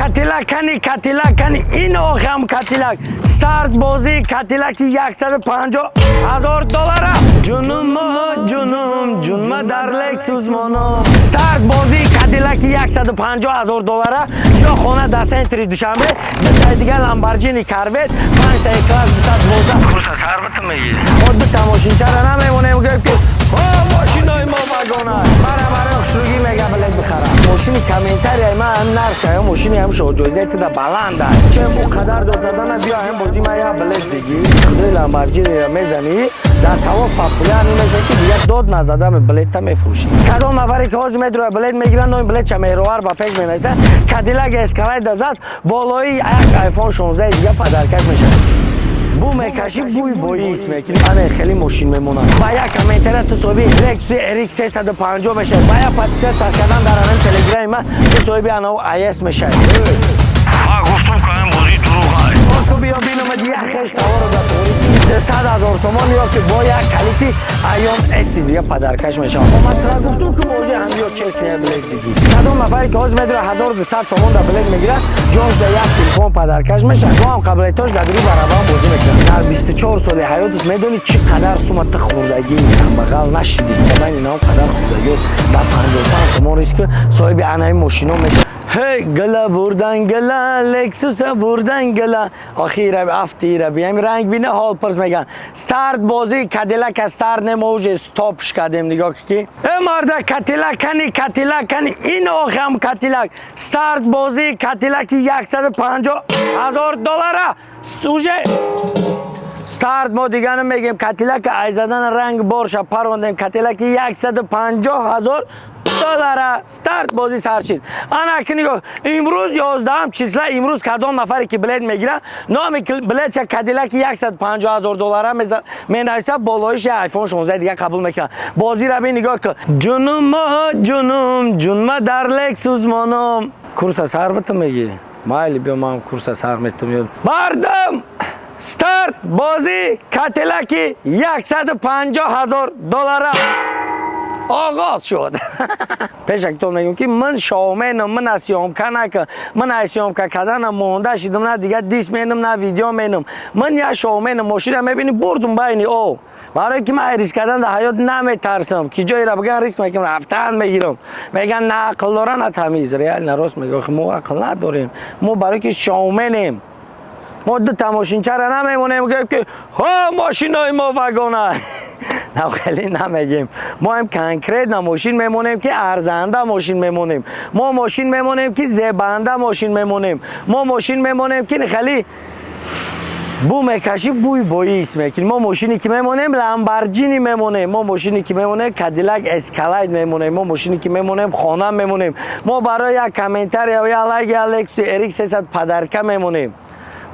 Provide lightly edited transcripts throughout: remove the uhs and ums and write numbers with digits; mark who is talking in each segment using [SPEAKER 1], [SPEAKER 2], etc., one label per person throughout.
[SPEAKER 1] Кадиллак кани, Кадиллак кани, ин охам Кадиллак. Старт бозӣ Кадиллаки 150 000 доллара. Ҷунум, ҷунум, ҷунма дар Лексус моном. Старт бозӣ Кадиллаки 150 000 доллара ё хона дар центри Душанбе, дутаи дига Ламборҷини Корвет, панҷтаи класс 212. Курса сар битум мегӣ. Мо дута мошинчара намемонем, гӯем, ки о мошинои мо вагона. Мара барои хушругӣ мега билет бихарам. Мошини комментарияи ман ҳам нархша ё мошини ҳам шоҳҷоизаи туда баланда. Чем ӯ қадар дод задана, биё ҳам бозӣ ма як билет бигӣ. Худои Ламборҷиниро мезанӣ, дар тавоф популярный мешавад, ки дигар дод назадами билета мефурӯшӣ. Кадом нафаре ки ҳозир медурояд, билет мегирад, номи билетча Меҳровар ба пеш менависад, Кадиллак Эскалейда зад, болои як iPhone 16 дига подаркаш мешавад. Бу мекашӣ, бӯи боӣ ҳис мекунӣ. Ане хеле мошин мемонад. Ба як комментария ту соҳиби Lexus RX 350 мешавад. Ба як подписаться кардан дар ҳамин телеграми ман ту соҳиби анав АС мешавад.
[SPEAKER 2] Ман гуфтам, ки ин бозӣ дурӯғ.
[SPEAKER 1] Ку биё биномад, як хеш таворо дар торики 100 000 сомон ё ки бо як калити Айон Эси дига подаркаш мешавад. Ман тра гуфтум, ки бозӣ ҳам ё честный билет бигӣ. Кадом нафаре ки ҳозир медура, 1200 сомон дар билет мегирад, ҷош дар як телефон подаркаш мешавад. Бо ҳам қабилетош дар дури барабан бозӣ мекунад. Дар 24 соли ҳаётат медонӣ, чӣ қадар сума ту хӯрдагӣ? Камбағал нашидӣ. Ман инам қадар хӯрдагӣ дар 55 сомон риск соҳиби анаи мошино мешавад. Ҳей, гала бурдан, гала Лексуса бурдан, гала охира афтира биям ранг бина ҳол пирс меган. Старт бозӣ Кадиллака старт не, мо уже стопш кардем. Нигоҳ ки, э марда, Кадиллак кани, Кадиллак кани, ин охам Кадиллак. Старт бозӣ Кадиллаки 150 000 доллара уже старт. Мо дига намегем, Кадиллака ай задан ранг борша парондем. Кадиллаки 150 000 доллара, старт бозӣ сар шид. Ана ки нигоҳ, имрӯз 11 числа. Имрӯз кадом нафаре ки билет мегирад, номи билетча Кадиллаки 150 000 доллара менависа, болоиш iPhone 16 дига қабул мекунад. Бозиро би, нигоҳ кун. Ҷунум, ҷунум, ҷунма дар Лексус моном. Курса сар битум мегӣ? Майли, биё, ман курса сар метум. Мардум, старт бозӣ Кадиллаки 150 000 доллара оғоз шуд. Пешактон мегӯм, ки ман шоуменам, ман аз съёмка накун. Ман аз съёмка карданам монда шидам, на дига дис менам, на видео менам. Ман як шоуменам. Мошина мебини, бурдум байни о, барое ки ман риск кардан дар ҳаёт наметарсам. Ки ҷоеро биган, риск мекунам, рафтан мегирам. Меган, на ақл дора, на тамиз. Реально рост мега, мо ақл надорем мо, барое ки шоуменем. Мо дута мошинчара намемонем, гӯем, ки ҳо мошинои мо вагона. На, хеле намегем. Мо ҳам конкретно мошин мемонем, ки арзанда мошин мемонем. Мо мошин мемонем, ки зебанда мошин мемонем. Мо мошин мемонем, ки хеле бу мекашӣ, бӯи боӣ ҳис мекунӣ. Мо мошине ки мемонем, Ламборҷини мемонем. Мо мошине ки мемонем, Кадиллак Эскалайд мемонем. Мо мошине ки мемонем, хона мемонем. Мо барои як комментария, як лайк, як Лексуси RX 300 подарка мемонем.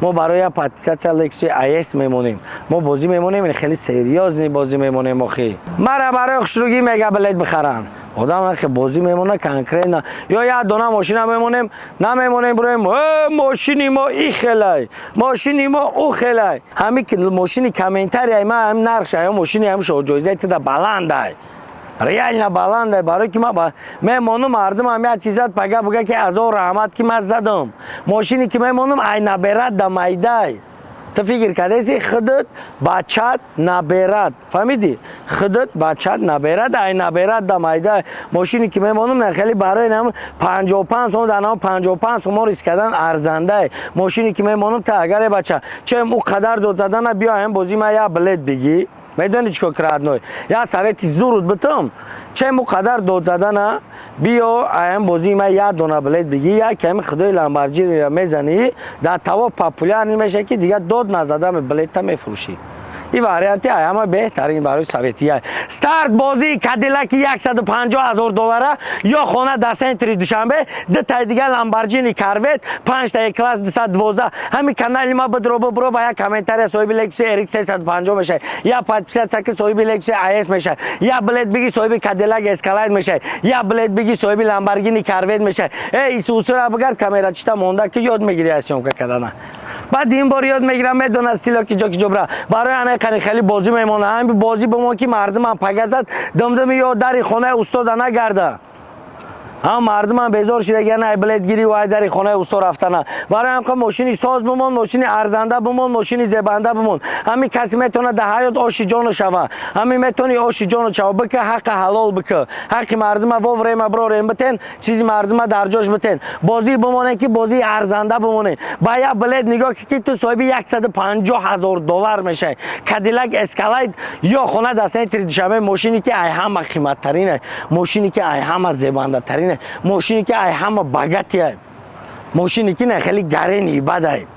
[SPEAKER 1] Мо барои як подписаться Лексуси АС мемонем. Мо бозӣ мемонем, хеле серьёзный бозӣ мемонем. Охи мара барои хушругӣ мега билет бихарам. Одам хе бозӣ мемона конкретно ё як дона мошина мемонем, намемонем, буроем, э мошини мо и хелай, мошини мо ӯ хелай. Ҳами мошини комментарияи ман ҳами нархша ё мошини ҳами шоҳҷоизаи туда баландай, реально баландай, барои ки ман мемонум, мардумам як чизат пага буга, ки азор раҳмат, ки ман задам. Мошине ки мемонум, ай наберад да майдай. Ту фикр кардеси, худат бачат наберад, фаҳмидӣ? Худат бачат наберад, ай наберад да майдай. Мошине ки мемонум, на хеле барои нам 55 сом дар нам 55 сомон риск кардан арзандай. Мошине ки мемонум, та агаре бача чем ӯ қадар дод задана, биё ҳам бозӣ ма як билет бигӣ. Медонӣ чӣ кор кардной? Як совети зурут битам. Чем ӯ қадар дод задана, биё аям бозии ма як дона билет бигӣ, як ками худои Ламборҷиниро мезанӣ, дар таво популярный мешавӣ, ки дигар дод назадами билета мефурӯшӣ. Ин варианти ҳама беҳтарин барои советия. Старт бозии Кадиллаки 150 000 доллара ё хона дар центри Душанбе, дутаи дига Ламборҷини Корвет, панҷтаи класс 212. Ҳами канали ма бидро, бибро, ба як комментария соҳиби Лексуси RX 350 мешавӣ, як подписаться ки, соҳиби Лексуси АС мешавӣ, як билет биги, соҳиби Кадиллак Эскалайд мешавӣ, як билет биги, соҳиби Ламборгини Корвет мешавӣ. Э исусура бигард, камера чита монда, ки ёд мегирӣ аз съёмка кардана. Баъд ин бор ёд мегирам, медонад стило ки ҷо ки ҷо бира. Барои ана қани хеле бозӣ мемонад. Ҳами бозӣ ба мо, ки мардумам пага зад, димдими ё дари хонаи устода нагарда. Ҳам мардумам безор шидаган ай билетгирӣ ва ай дари хонаи усто рафтана. Барои ҳам мошини соз бимон, мошини арзанда бимон, мошини зебанда бимон. Ҳамин касе метавонад дар ҳаёт оши ҷону шава, ҳамин метавони оши ҷону шава. Бика, ҳаққа ҳалол бика, ҳаққи мардума во время бирорем, битен, чизи мардума дар ҷош битен. Бозӣ бимонем, ки бозии арзанда бимонем. Ба як билет нигоҳ ки ту соҳиби 150 000 доллар мешавӣ. Кадилак Эскалейд ё хона дар центри Душанбе, мошине ки ай ҳама қиматтарине, мошине ки ай ҳама зебандатарине, мошине ки ай ҳама богатый, мошине ки не хеле гарени бадай,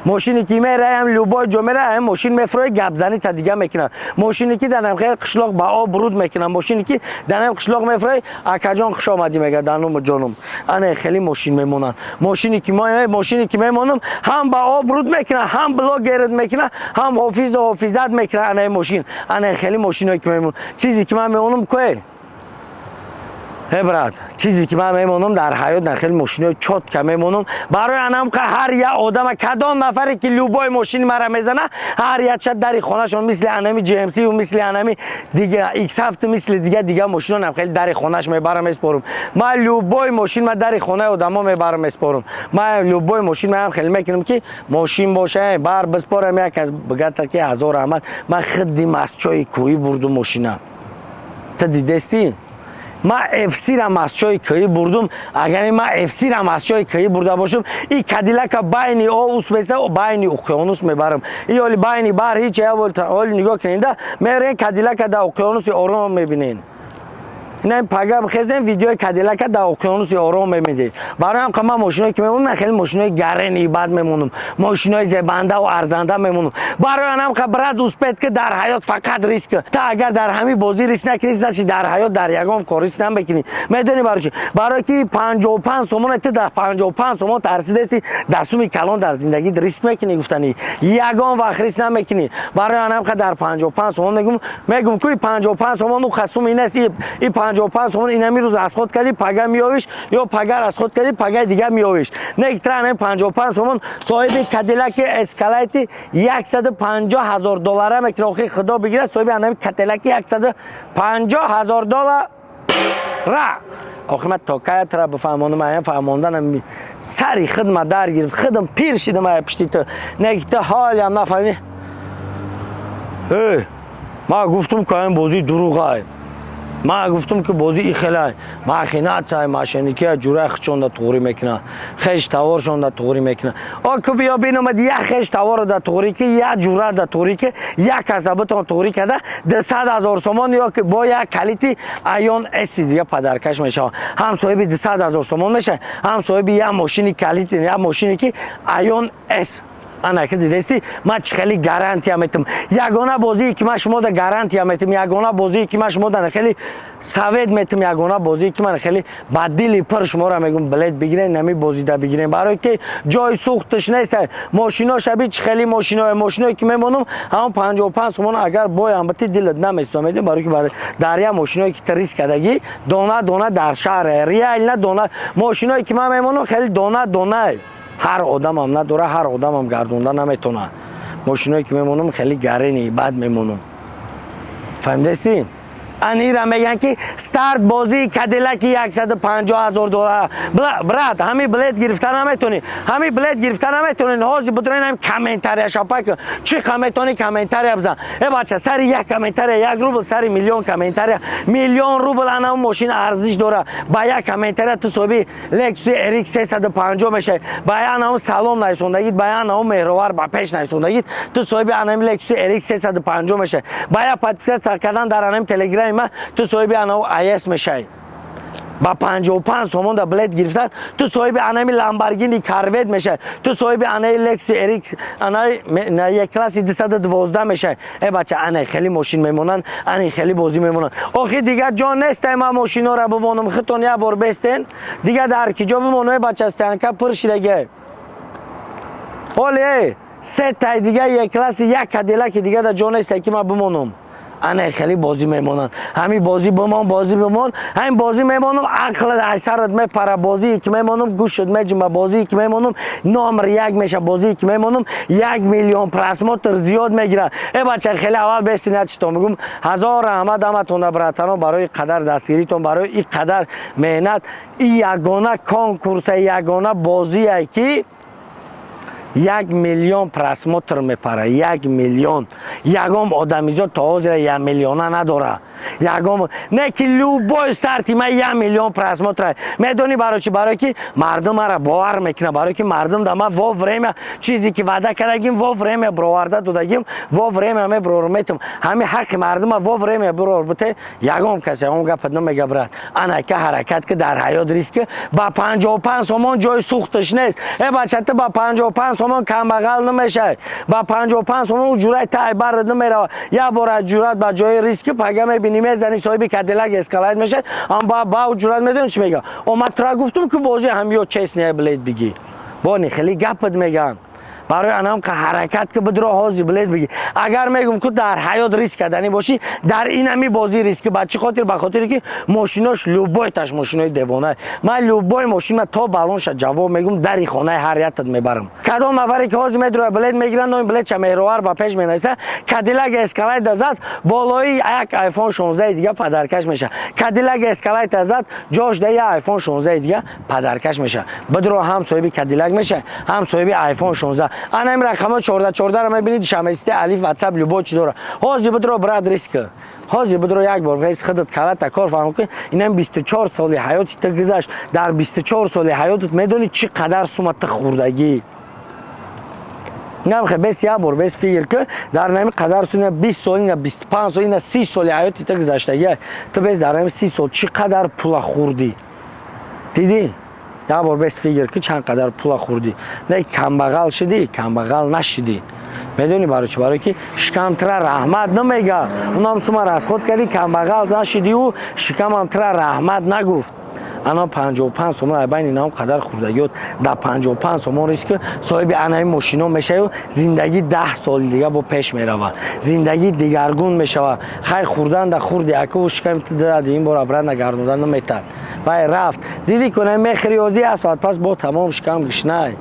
[SPEAKER 1] мошине ки мераям, любой ҷо мераям, мошин мефрои, гапзанӣ та дига мекунам, мошине ки дар намхел қишлоқ ба об руд мекунам, мошине ки дар нам қишлоқ мефрои, акаҷон, хуш омадӣ мега, дануму ҷонум. Ана хеле мошин мемонанд. Мошине ки мошине ки мемонам, ҳам ба об руд мекунам, ҳам блогерат мекунам, ҳам ҳофизу ҳофизат мекунам. Ана мошин, ана хеле мошиное ки мемонам, чизе ки ман мемонам кое. Э, брат, чизе ки ман мемонам дар ҳаёт, на хеле мошинои чётко мемонам. Барои анам ҳар як одама, кадом нафаре ки любой мошини мара мезана, ҳар як ча дари хонашон мисли анами GMC, мисли анами дига X7, мисли дига дига мошино нам хеле дари хонаш мебарам, меспорам. Ман любой мошин ма дари хонаи одамо мебарам, меспорам. Ман любой мошин маам хеле мекунам, ки мошин боша, бар биспорам. Як аз бигата ки ҳазор раҳмат, ман хидди масчои кӯҳӣ бурдум мошина. Та дидестӣ, ман FC-ра масчои кӯҳӣ бурдум. Агар ман FC-ра масчои кӯҳӣ бурда бошам, и Кадилака байни ов беста, байни уқёнус мебарам. И оли байни баҳр ҳеч оли нигоҳ куненда, мерен, Кадилака дар уқёнуси Ором мебинен. Ина пага бихезем, видеои Кадилака дар уқёнуси Ором мебинед. Барои ҳам ман мошиное ки мемонам, хеле мошинои гарени бад мемонам, мошинои зебандаву арзанда мемонам. Барои анам, брат, успеть ки дар ҳаёт фақат риск. Та агар дар ҳамин бозӣ риск накунӣ, значит, дар ҳаёт дар ягон кор риск намекунӣ. Медонӣ барои чӣ? Барои ки 55 сомон, ту дар 55 сомон тарсидасти, дар суми калон дар зиндагӣ риск мекунӣ? Гуфтанӣ, ягон вақт риск намекунӣ. Барои анам дар 55 сомон мегум, куи 55 сомон у суми нест. И 55 сомон инами рӯз аз худ кардӣ, пага меёвиш, ё пагар аз худ кардӣ, пагаи дига меёвиш. Не тра 55 сомон соҳиби Кадилаки Эскалайти 150 ҳазор доллара мекунӣ. Охи худо бигирад, соҳиби анами Кадилаки 150 ҳазор доллара. Охи ман то кая тра бифаҳмонам? Ая фаҳмонданам сари хидма дар гирифт, хидм пир шидам ая пишти ту. Не ки ту ҳолиам нафаҳмӣ. Э, ман гуфтум, ки ин бозӣ дурӯғай. Ман гуфтум, ки бозӣ ихелай, махинатсай, мошенникия ҷураи худшонда туғрӣ мекунад, хеш таворшонда туғрӣ мекунад. О, ку биё биномад, як хеш таворо да туғрӣ ки, як ҷура да туғрӣ ки, як каса битон туғрӣ карда, 200 000 сомон ё ки бо як калити Айон Эси дига подаркаш мешавад. Ҳам соҳиби 200 000 сомон мешавад, ҳам соҳиби як мошини калити, як мошине ки Айон С. Ана ки дидести, ман чӣ хеле гарантия метам. Ягона бозие ки ман шумода гарантия метам, ягона бозие ки ман шумода хеле совет метам, ягона бозие ки ман хеле ба дили пур шуморо мегум, билет бигирен, нами бозида бигирен, барое ки ҷои сӯхташ нест. Мошино шаби чӣ хеле мошиное, мошиное ки мемонам, ҳамон 55 сомон агар боям бити, дилат намесомедем, барое ки дар як мошиное ки ту риск кардагӣ, дона дона дар шаҳре, реально дона мошиное ки ман мемонам, хеле дона дона. Ҳар одамам надора, ҳар одамам гардонда наметона. Мошиное ки мемонам, хеле гарени бад мемонам. Фаҳмидастӣ? Анира мегӯянд, ки старт бозии Кадилаки 150 ҳазор доллар. Брат, ҳамин билет гирифта наметонӣ, ҳамин билет гирифта наметонӣ. Ҳозир бидурен, ҳамин комментария шапак, чӣ қа метонӣ, комментария бизан. Э, бача, сари як комментария як рубл, сари миллион комментария миллион рубл. Ана мошин арзиш дора. Ба як комментария ту соҳиби Лексуси RX 350 мешавӣ. Ба анам салом нарасондагит, ба анам меҳровар ба пеш нарасондагит, ту соҳиби анами Лексуси RX 350 мешавӣ. Ба як подписаться кардан дар анами телеграми ма, ту соҳиби анав АС мешавӣ. Ба 55 сомон да билет гирифтан, ту соҳиби анами Ламборгини Корвет мешавӣ, ту соҳиби анаи Лекси RX, анаи Е-класси 212 мешавӣ. Э, бача, ана хеле мошин мемонанд, ани хеле бозӣ мемонанд. Охи дигар ҷо нестай ман мошинора бимонам. Хитон як бор бестен, дигар дар ки ҷо бимонам? Э, бача, стоянка пур шидаге. Ҳоле сетай дига Е-класси, як Кадилаки дига да ҷо нестай, ки ман бимонам. Ана хеле бозӣ мемонанд. Ҳамин бозӣ бимон, бозӣ бимон, ҳамин бозӣ мемонам, ақлат аз сарат мепара. Бозие ки мемонам, гӯшат меҷима. Бозие ки мемонам, номер як меша. Бозие ки мемонам, 1 миллион просмотр зиёд мегирад. Э, бача, хеле аввал бестин, читон бигум. Ҳазор раҳмат ҳаматона, братано, барои қадар дастгиритон, барои и қадар меҳнат. И ягона конкурса, ягона бозие ки 1 миллион просмотр мепара. 1 миллион ягон одамизод то ҳозира 1 миллиона надора. Ягон не ки любой старти ма 1 миллион просмотр. Медонӣ барои чи? Барое ки мардум мара бовар мекунад, барое ки мардум да ма вовремя чизе ки ваъда кардагим, вовремя бироварда додагим, вовремя мебирорам, метум ҳамин ҳаққи мардума вовремя бирор буте. Ягон кас ягон гапат намега, брат. Анака ҳаракат ки дар ҳаёт риск ба 55 сомон ҷои сӯхташ нест. Э, бача, ту ба 55 сомон камбағал намешавӣ. Ба 55 сомон ҷурай тай барат намерава. Як бор аз ҷурат ба ҷои риски пага мебинӣ, мезанӣ, соҳиби Кадиллак Эскалейд мешавӣ. Ам ба ҷурат медонӣ чӣ мега? О, ман тура гуфтум, ки бозӣ ҳамё честный, билет бигӣ. Бони хеле гапат меган. Барои анам ка ҳаракат ки бидро, ҳозир билет бигӣ. Агар мегум, ку дар ҳаёт риск карданӣ бошӣ, дар инами бозӣ риски. Ба чӣ хотир? Ба хотире ки мошинош любойташ мошинои девона. Ман любой мошина то баллонша ҷавоб мегум, дари хонаи ҳар яктат мебарам. Кадом нафаре ки ҳозир медроя, билет мегиранд, номи билетша Меҳровар ба пеш менависа. Кадиллак Эскалайда зад, болои як Айфон 16 дига подаркаш меша. Кадиллак Эскалайда зад, ҷош да як Айфон 16 дига подаркаш меша. Бидро, ҳам соҳиби Кадиллак меша, ҳам соҳиби Айфон 16. Ана ин рақамҳо 14 14-ро мебинед, Душанбесити, Алиф, Ватсап, любой чи дора. Ҳозир бидро, брат, риск. Ҳозир бидро, як бор риск худат калата кор фаҳм кун. Инам 24 соли ҳаёти ту гузашт. Дар 24 соли ҳаётат медонӣ чӣ қадар сума ту хӯрдагӣ? Намхе бес, як бор бес фикр кун. Дар нами қадар суна 20 сол, ина 25 сол, ина 30 соли ҳаёти ту гузаштагӣ. Ту бес дар нами 30 сол чӣ қадар пула хӯрдӣ? Дидӣ? Як бор бес фикр ки чанд қадар пула хӯрдӣ. Не камбағал шудӣ, камбағал нашудӣ. Медонӣ барои чӣ? Барое ки шикам тра раҳмат намега. Унам сума расход кардӣ, камбағал нашудиу шикамам тра раҳмат нагуфт. Ана 55 сомон ай байни нам қадар хӯрдагиёт дар 55 сомон риск соҳиби анаи мошино мешавӣ. Зиндагӣ 10 соли дига бо пеш меравад, зиндагӣ дигаргун мешавад. Хай, хӯрдан да хӯрди, акуву шиками ту дади ин бор обратно гардонда наметад. Вай рафт, дидӣ, куна мехӯри, ёзи як соат пас бо тамом шикам гишнай,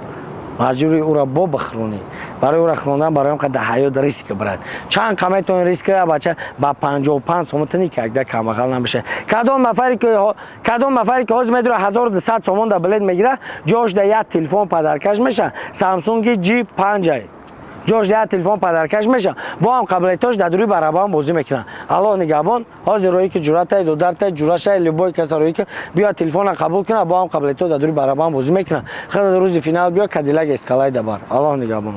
[SPEAKER 1] маҷбури ӯра бо бихӯронӣ. Барои ӯра хӯрондан, барои он қадар ҳаёт риск, брат. Чанд қа метавонӣ риск, бача? Ба 55 сомон ту никакда камбағал намешавӣ. Кадом нафаре ки ҳозир медура, 1200 сомон да билет мегира, ҷош да як телефон подаркаш меша, Самсунги Ҷи панҷай, ҷош як телефон подаркаш меша. Бо ҳам қаблетош дар дури барабан бозӣ мекунанд. Аллоҳ нигаҳбон. Ҳозир роҳе ки ҷуръатай, додартай, ҷуръашай, любой каса роҳе ки биё, телефона қабул кунад, бо ҳам қаблето дар дури барабан бозӣ мекунанд. Хеле рӯзи финал биё, Кадилак Эскалайда бар. Аллоҳ нигаҳбон.